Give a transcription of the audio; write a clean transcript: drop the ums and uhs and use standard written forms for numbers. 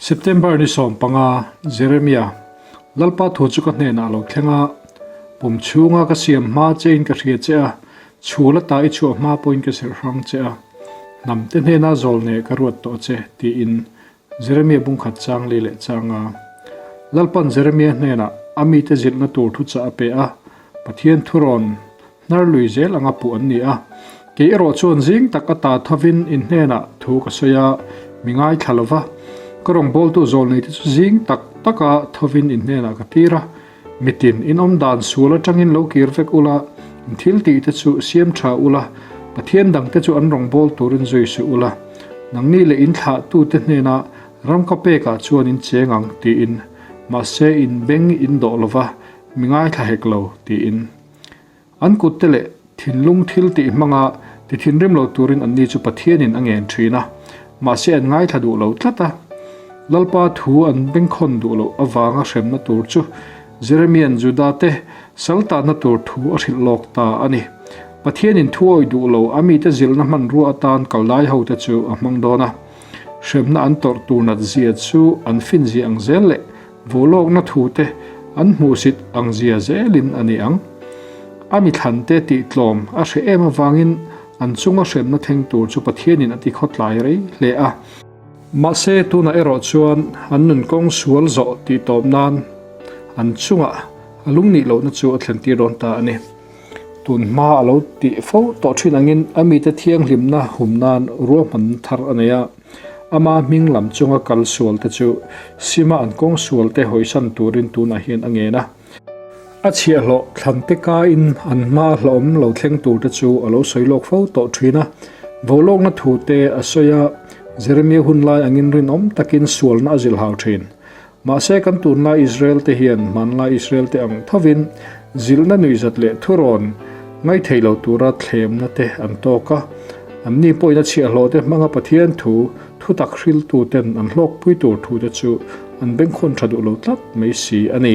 September ni 15, Jeremia, Lalpa thu chu ka hnenah a lo thleng a, pum chhunga ka siam hma chein ka hria che a, chhul ata i chhuah hma pawhin ka serh hrang che a, hnamte hnena zawl neh ka ruat tawh che, tiin Jeremia bungkhat chang li leh chang a. Lalpan Jeremia hnenah a mite zilhna tur thuchah a pe a, Pathian thurawn hnar lui zel anga puh an ni a. Kei erawh chuan zing tak ata thovin in hnenah thu ka sawi a, mi ngaithla lo va. Ka rawngbawltu zawlneite chu zing tak taka thovin in hnenah ka tir a, Mitin in awm dan sual atangin lo kir vek ula, in thil tih te chu siam tha ula, Pathian dang te chu an rawngbâwl turin zui suh ula, nangni leh in thlahtute hnena ram ka pekah chuan in cheng ang, tiin. Mahse in beng in dawh lova, mi ngaithla hek lo, tiin. An kutte leh thinlung thil tih hmanga ti thinrim lo turin anni chu Pathianin a ngen thin a, mahse an ngaithla duh lo tlat a. Lalpa thu an bengkhawn duh loh avanga hremna tur chu Jeremia'n Judate saltanna tur thu a hrilh lawk ta a ni. Pathianin thu awih duh lo a mite zilhna hmanrua atan kaldai hote chu a hmang dawn a. Hremna an tawrh tur nat zia chu an fin zia ang zel leh Vawlawkna thute an hmuhsit ang zia zelin a ni ang. A mithlante tihtlawm a hreh em avangin an chunga hremna thleng tur chu Pathianin a ti khawtlai rei hle a. Mahse, tunah erawh chuan an nun kawng sual zawh tihtawp nan an chungah a lungnih lohna chu a thlentir dawn ta a ni. Tun hma a lo tih fo tawh thin angin a mite thianghlimna hum nan ruahmanna thar a nei a. Ama hming lam chunga kal sual te chu sima an kawng sual te hawisan turin tunah hian a ngen a. A chhiahhlawh thlan te kain an hma hlawm lo thleng tur te chu a lo sawi lawk fo tawh thin a. Volawkna thu te a sawi a, Jeremia hun lai angin rinawm takin sualna a zilhau thin. Mahse kan tunlai Israel te hian hmanlai Israel te ang thovin zilhna nuihzat leh thurawn ngaithei lo tura thlemna te an tawk a. Anni pawhin a chhiahhlawh te hmanga Pathian thu thutak hriltu ten an hlawkpui tur thu te chu an bengkhawn tha duh lo tlat mai si a ni.